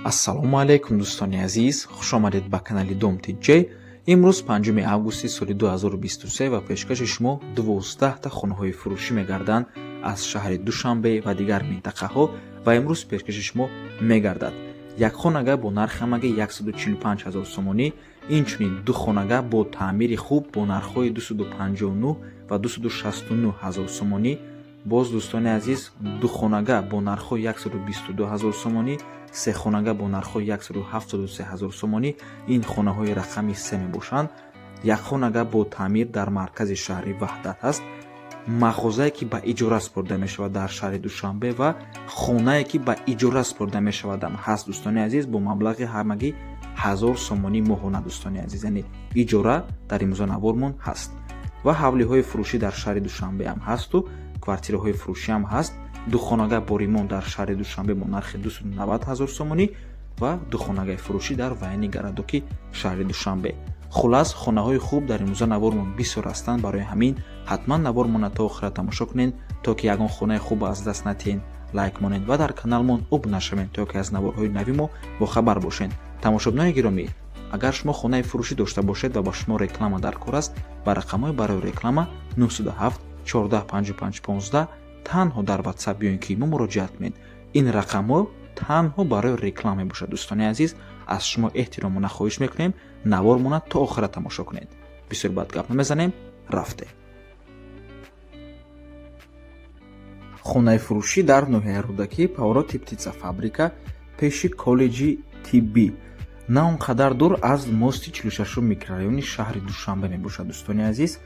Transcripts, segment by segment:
Ассалому алайкум, дӯстони азиз, хушомадед ба канали Дом Тиҷ. Имрӯз 5 августи соли 2023 ва пешкаши шумо 12та хонаҳои фурӯшӣ мегарданд аз шаҳри Душанбе ва дигар минтақаҳо. Ва имрӯз пешкаши шумо мегардад як хонага бо нархи ҳамагӣ 145 ҳазор сомонӣ, инчунин ду хонага бо таъмири хуб бо нархҳои 259 ва 269 ҳазор сомонӣ. Боз, дӯстони азиз, ду хонага бо нархҳои 122 ҳазор сомонӣ, се хонага бо нархҳои 173 ҳазор сомонӣ. Ин хонаҳои рақами се мебошанд. Як хонага бо таъмир дар маркази шаҳри Ваҳдат аст, мағозае ки ба иҷора супурда мешавад дар шаҳри Душанбе ва хонае ки ба иҷора супурда мешавадам ҳаст, дӯстони азиз, бо маблағи ҳамагӣ 1000 сомонӣ моҳона. Дӯстони азиз, яъне иҷора дар имрӯза навормон ҳаст ва ҳавлиҳои фурӯшӣ дар шаҳри Душанбеам ҳасту квартираҳои фурӯшиам ҳаст. Духонага бо ремонт дар шаҳри Душанбе бо нархи 290 ҳазор сомонӣ ва духонагаи фурӯшӣ дар военный городоки шаҳри Душанбе. Хулас, хонаҳои хуб дар имрӯза навормон бисёр ҳастанд. Барои ҳамин ҳатман навормона то охира тамошо кунед, то ки ягон хонаи хуб аз даст натиҳед. Лайк монед ва дар каналмон обуна шавед, то ки аз наворҳои нави мо бохабар бошед. Тамошобинони гиромӣ, агар шумо хонаи фурӯшӣ дошта бошед ва ба шумо реклама дар кор аст, ба рақамҳои барои реклама 907 14 55 15 танҳо дар Ватсап ё ин ки мо муроҷиат кунед. Ин рақамҳо танҳо барои реклама мебошад. Дӯстони азиз, аз шумо эҳтиромона хоҳиш мекунем, навормона то охира тамошо кунед. Бисёр бад гап намезанем, рафте. Хонаи фурӯшӣ дар ноҳияи Рӯдакӣ, повороти птицефабрика, пеши коллеҷи тиббӣ, на он қадар дур аз мости 46 микрорайони шаҳри Душанбе мебошад. Дӯстони азиз,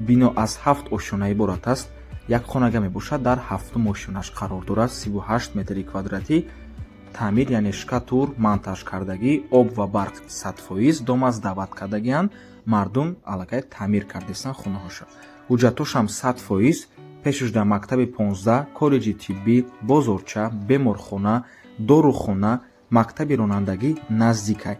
бино аз ҳафт ошёна иборат аст. Як хонага мебошад, дар ҳафтум ошёнаш қарор дорад, 38 метри квадратӣ. Таъмир, яъне штукатур, монтаж кардагӣ, об ва барқ 100%. Дом аз даъват кардагианд, мардум аллакай таъмир кардестанд хонаҳоша. Ҳуҷҷатҳошам 100%. Пешушда мактаби 15, коллеҷи тиббӣ, бозорча, беморхона, дорухона, мактаби ронандагӣ наздикай.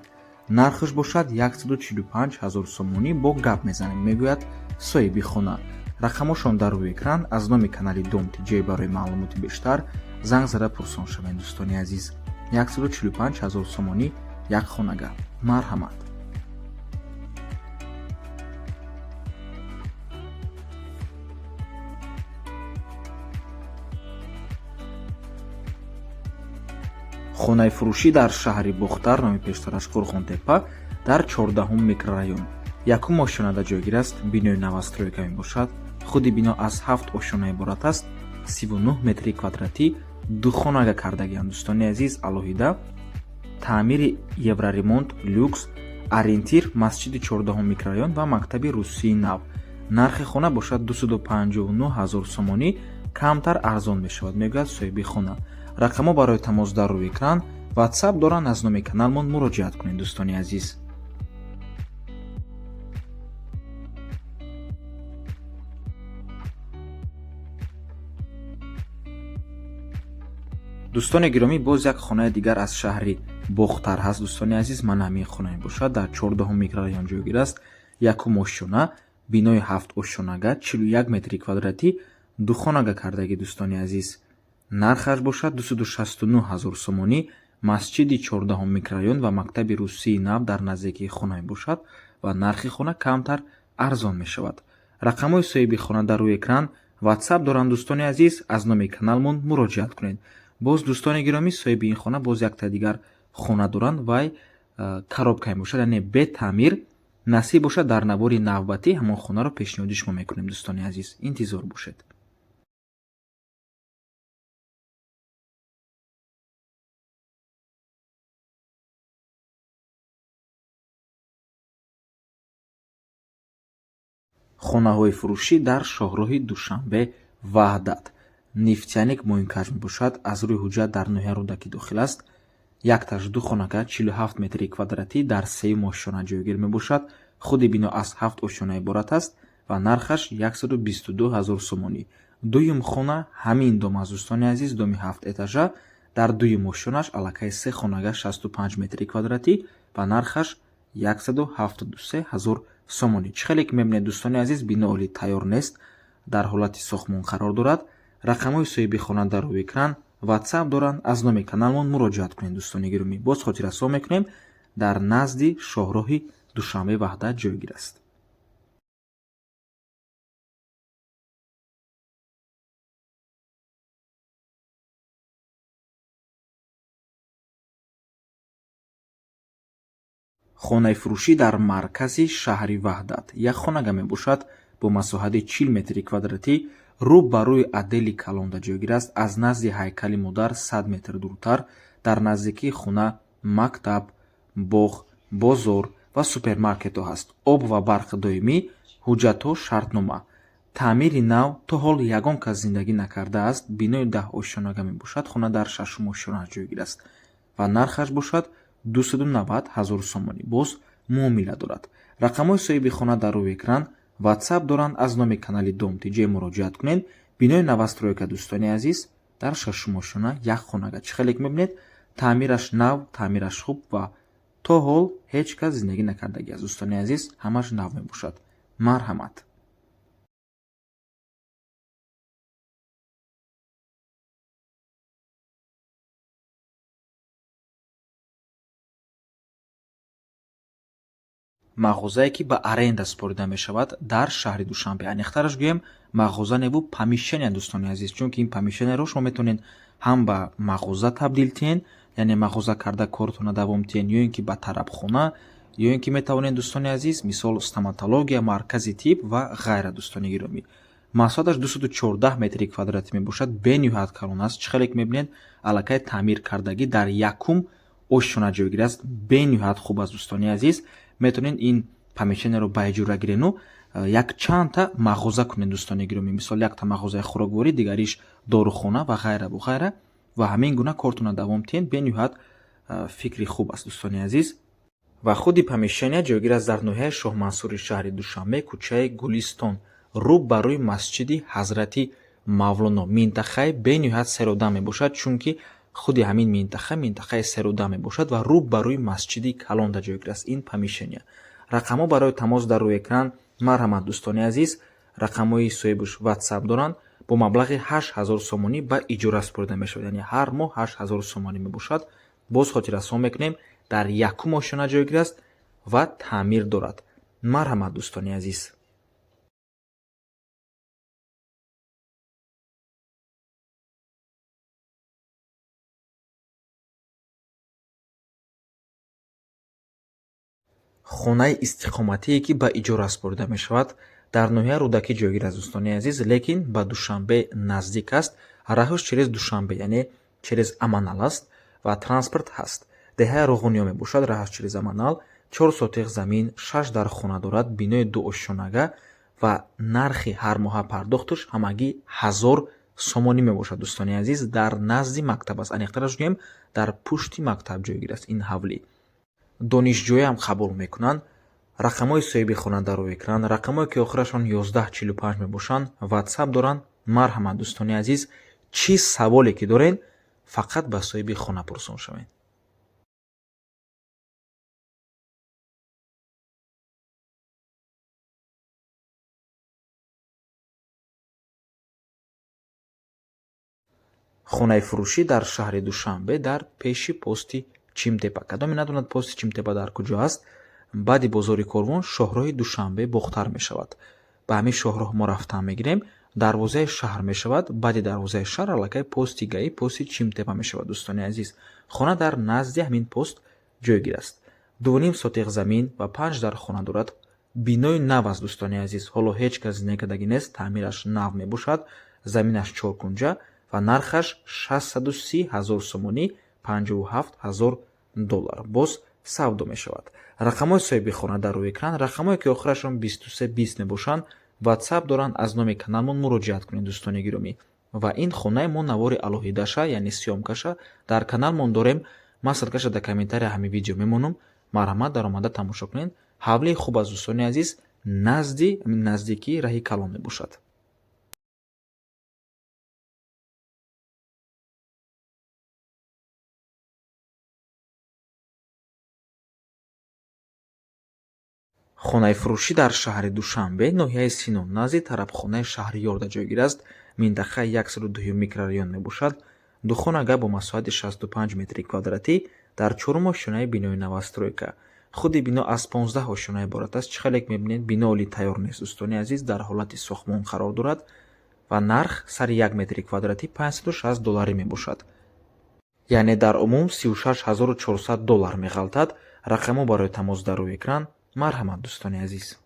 Нархаш бошад 145 ҳазор сомонӣ, бо гап мезанем, мегӯяд соҳиби хона. Рақамошон дар рӯи экран. Аз номи канали Дом Тиҷ барои маълумоти бештар занг зада пурсон шавед. Дӯстони азиз, 145 ҳазор сомонӣ як хонага, марҳамат. Хонаи фурӯшӣ дар шаҳри Бохтар, номи пештараш Қурғонтеппа, дар 14-ум микрорайон, якум ошёнада ҷойгир аст. Бинои новостройка мебошад. Худи бино аз ҳафт ошёна иборат аст, 39 метри квадратӣ. Ду хонага кардагианд, дӯстони азиз, алоҳида. Таъмири евроремонт, люкс. Ориентир масҷиди 14-ум микрорайон ва мактаби русии нав. Нархи хона бошад 259 ҳазор сомонӣ, камтар арзон мешавад, мегӯяд соҳиби хона. Рақамҳо барои тамос дар рӯи экран, Ватсап доранд. Аз номи каналмон муроҷиат кунед, дӯстони азиз. Дӯстони гиромӣ, боз як хонаи дигар аз шаҳри Бохтар ҳаст. Дӯстони азиз, мана ҳамин хона мебошад, дар 14-ум микрорайон ҷойгир аст, якум ошёна, бинои ҳафт ошёнага, 41 метри квадратӣ, ду хонага кардагӣ. Дӯстони азиз, нархаш бошад 269 ҳазор сомонӣ. Масҷиди 14-ум микрорайон ва мактаби русии нав дар наздикии хона мебошад ва нархи хона камтар арзон мешавад. Рақамҳои соҳиби хона дар рӯи экран, Ватсап доранд. Дӯстони азиз, аз номи каналмон муроҷиат кунед. Боз, дӯстони гиромӣ, соҳиби ин хона боз якта дигар хона доранд, вай коробка мебошад, яъне бетаъмир. Насиб бошад, дар навори навбатӣ ҳамон хонаро пешниҳоди шумо мекунем. Дӯстони азиз, интизор бошед. Хонаҳои фурӯшӣ дар шоҳроҳи Душанбе Ваҳдат, Нефтяник муинкаш мебошад, аз рӯи ҳуҷҷат дар ноҳияи Рӯдакӣ дохил аст. Якташ ду хонага, 47 метри квадратӣ, дар сеюм ошёна ҷойгир мебошад. Худи бино аз ҳафт ошёна иборат аст ва нархаш 122 ҳазор сомонӣ. Дуюм хона ҳамин дом аст, дӯстони азиз, доми ҳафт этажа. Дар дуюм ошёнаш аллакай се хонага, 65 метри квадратӣ ва нархаш 173 ҳазор сомонӣ. Чӣ хеле ки мебинед, дӯстони азиз, бино оли тайёр нест, дар ҳолати сохтмон қарор дорад. Рақамҳои соҳиби хона дар рӯи экран, WhatsApp доранд, аз номи каналмон муроҷиат кунед, дӯстони гиромӣ. Боз хотиррасон мекунем, дар назди шоҳроҳи Душанбе Ваҳдат ҷойгир аст. Хонаи фурӯшӣ дар маркази шаҳри Ваҳдат як хонага мебошад бо масоҳати 40 метри квадратӣ, рӯ ба рӯи отдели калонда ҷойгир аст, аз назди ҳайкали модар 100 метр дуртар. Дар наздикии хона мактаб, боғ, бозор ва супермаркетҳо ҳаст. Об ва барқ доимӣ, ҳуҷҷатҳо шартнома. Таъмири нав, то ҳол ягон кас зиндагӣ накардааст. Бинои 10 ошёнага мебошад, хона дар шашум ошёна ҷойгир аст ва нархаш бошад 290 ҳазор сомонӣ. Боз муомила дорад. Рақамҳои соҳиби хона дар рӯи экран, WhatsApp доранд, аз номи канали Дом ТЖ муроҷиат кунед. Бинои новостройка, дӯстони азиз, дар шашум ошёна як хонага. Чӣ хеле ки мебинед, таъмираш нав, таъмираш хуб ва то ҳол ҳеҷ кас зиндагӣ накардагӣ аст, дӯстони азиз, ҳамаш нав мебошад. Марҳамат. Мағозае ки ба аренда супорида мешавад дар шаҳри Душанбе. Аниқтараш гӯем, мағоза неву помещения, дӯстони азиз, чунки ин помещенияро шумо метавонед ҳам ба мағоза табдил диҳед, яъне мағоза карда кортона давом диҳед, ё ин ки ба тарабхона, ё ин ки метавонед, дӯстони азиз, мисол стоматология, маркази тиб ва ғайра, дӯстони гиромӣ. Масоҳаташ 214 метри квадратӣ мебошад, бениҳоят калон аст. Чӣ хеле ки мебинед, аллакай таъмир кардагӣ, дар якум ошёна ҷойгир аст, бениҳоят хуб аст, дӯстони азиз. Метавонед ин помещенияро ба иҷора гирену якчандта мағоза кунед, дӯстони гиромӣ. Мисол, якта мағозаи хӯрокворӣ, дигариш дорухона ва ғайраву ғайра ва ҳамин гуна кортона давом диҳед. Бениҳоят фикри хуб аст, дӯстони азиз. Ва худи помещения ҷойгир аст дар ноҳияи Шоҳмансури шаҳри Душанбе, кӯчаи Гулистон, рӯ ба рӯи масҷиди Ҳазрати Мавлоно. Минтақаи бениҳоят серодам мебошад, чунки худи ҳамин минтақа минтақаи серодам мебошад ва рӯ ба рӯи масҷиди калонда ҷойгир аст ин помещения. Рақамҳо барои тамос дар рӯи экран. Марҳамат, дӯстони азиз, рақамҳои соҳибаш WhatsApp доранд. Бо маблағи 8000 сомонӣ ба иҷора супорида мешавад, яъне ҳар моҳ 8000 сомонӣ мебошад. Боз хотиррасон мекунем, дар якум ошёна ҷойгир аст ва таъмир дорад. Марҳамат, дӯстони азиз. Хонаи истиқоматие ки ба иҷора супорида мешавад, дар ноҳияи Рӯдакӣ ҷойгир аст, дӯстони азиз, лекин ба Душанбе наздик аст. Раҳш через Душанбе, яъне через Аманал аст ва транспорт ҳаст. Деҳаи Роғуниё мебошад, раҳш через Аманал. 4 сотиқ замин, шаш дар хона дорад, бинои дуошёнага ва нархи ҳармоҳа пардохташ ҳамагӣ 1000 сомонӣ мебошад, дӯстони азиз. Дар назди мактаб аст, аниқтараш гӯем, дар пушти мактаб ҷойгир аст ин ҳавлӣ. Донишҷӯям қабул мекунанд. Рақамҳои соҳиби хона дар рӯи экран, рақамҳое ки охирашон 1145 мебошанд, WhatsApp доранд. Марҳамат, дӯстони азиз, чӣ саволе ки доред, фақат ба соҳиби хона пурсон шавед. Хонаи фурӯшӣ дар шаҳри Душанбе, дар пеши пости Чимтепа. Кадоме надонад пости Чимтепа дар куҷо аст, баъди бозори Корвон шоҳроҳи Душанбе Бохтар мешавад. Ба ҳамин шоҳроҳ мо рафтан мегирем, дарвозаи шаҳр мешавад, баъди дарвозаи шаҳр аллакай пости ГАИ, пости Чимтепа мешавад, дӯстони азиз. Хона дар назди ҳамин пост ҷойгир аст. 2,5 сотиқ замин ва панҷ дар хона дорад. Бинои нав аст, дӯстони азиз, ҳоло ҳеҷ кас зиндагӣ нест, таъмираш нав мебошад, заминаш чоркунҷа ва нархаш 630 ҳазор сомонӣ, 57 ҳазор доллар. Боз савдо мешавад. Рақамҳои соҳиби хона дар рӯи экран, рақамҳое ки охирашон 2320 мебошанд, WhatsApp доранд, аз номи каналмон муроҷиат кунед, дӯстони гиромӣ. Ва ин хонаи мо навори алоҳидаша, яъне съёмкаша дар каналмон дорем. Ман ссылкаша дар комментария ҳамин видео мемонам. Марҳамат, даромада тамошо кунед. Ҳавлии хуб аст, дӯстони азиз, назди наздикии раҳи калон мебошад. Хонаи фурӯшӣ дар шаҳри Душанбе, ноҳияи Сино, назди тарабхонаи Шаҳриёрда ҷойгир аст. Минтақаи 102 микрорайон мебошад. Духонага бо масоҳати 65 метри квадратӣ дар чорум ошёнаи бинои новостройка. Худи бино аз 15 ошёна иборат аст. Чӣ хеле мебинед, бино оли тайёр нест, дӯстони азиз, дар ҳолати сохтмон қарор дорад ва нарх сари 1 метри квадратӣ 560 долларӣ мебошад. Яъне дар умум 36 400 доллар меғалтад. Рақамҳо барои тамос дар рӯи экран. Марҳамат, дӯстони азиз.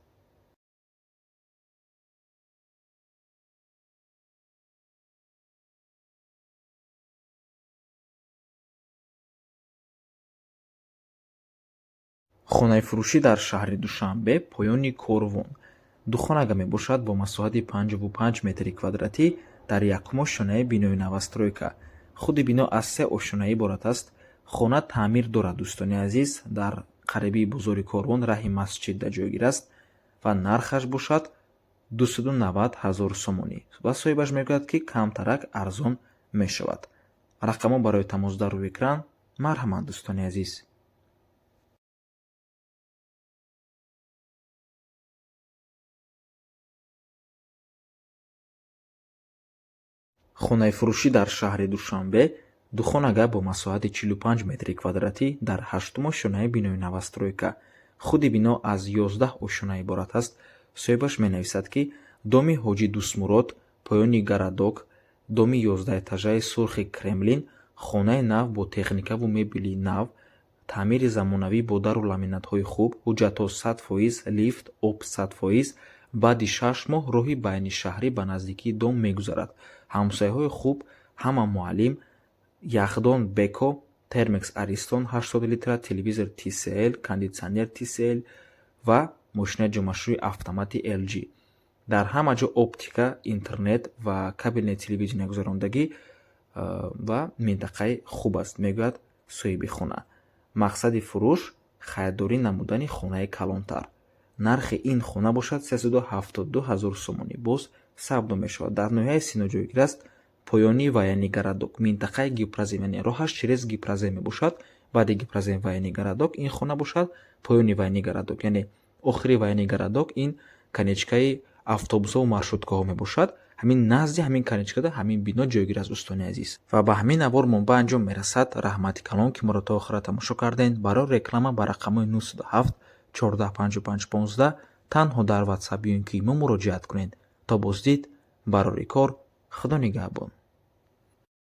Хонаи фурӯшӣ дар шаҳри Душанбе, поёни Корвон. Духонага мебошад бо масоҳати 55 метри квадратӣ дар якум ошёнаи бинои новостройка. Худи бино аз се ошёна иборат аст. Хона таъмир дорад, дӯстони азиз, дар қарибии бозори Корвон, раҳи масҷидда ҷойгир аст ва нархаш бошад 290 ҳазор сомонӣ ва соҳибаш мегӯяд, ки камтарак арзон мешавад. Рақамҳо барои тамос дар рӯи экран. Марҳамат, дӯстони азиз. Хонаи фурӯшӣ дар шаҳри Душанбе, духонага бо масоҳати 45 метри квадратӣ дар ҳаштум ошёнаи бинои новостройка. Худи бино аз 11 ошёна иборат аст. Соҳибаш менависад, ки доми Ҳоҷи Дӯстмурод, поёни городок, доми 11-этажаи сурхи Кремлин, хонаи нав бо техникаву мебели нав, таъмири замонавӣ бо дару ламинатҳои хуб, ҳуҷҷатҳо 100%, лифт, об 100%. Баъди 6 моҳ роҳи байнишаҳрӣ ба наздикии дом мегузарад. Ҳамсояҳои хуб, ҳама муаллим, яхдон Беко, термекс Аристон 80 литра, телевизор TCL, кондитсионер TCL ва мошинаи ҷомашӯи автомати LG. Дар ҳама ҷо оптика, интернет ва кабельное телевидение гузарондагӣ ва минтақаи хуб аст, мегӯяд соҳиби хона. Мақсади фурӯш харидорӣ намудани хонаи калонтар. Нархи ин хона бошад 372 ҳазор сомонӣ, боз савдо мешавад. Дар ноҳияи Сино ҷойгир аст, поёни военный городок, минтақаи Гипрозем, яъне роҳаш через Гипрозем мебошад. Баъди Гипрозем военный городок, ин хона бошад поёни военный городок, яъне охири военный городок, ин конечкаи автобусҳо ва маршруткаҳо мебошад. Ҳамин назди ҳамин конечкада ҳамин бино ҷойгир аст, дӯстони азиз. Ва ба ҳамин навор мо ба анҷом мерасад. Раҳмати калон, ки моро то охира тамошо кардем. Барои реклама ба рақамҳои 907 14 55 15 танҳо дар Ватсап ё ин ки имо муроҷиат кунед. То боздид, барори кор, Худо нигаҳбон.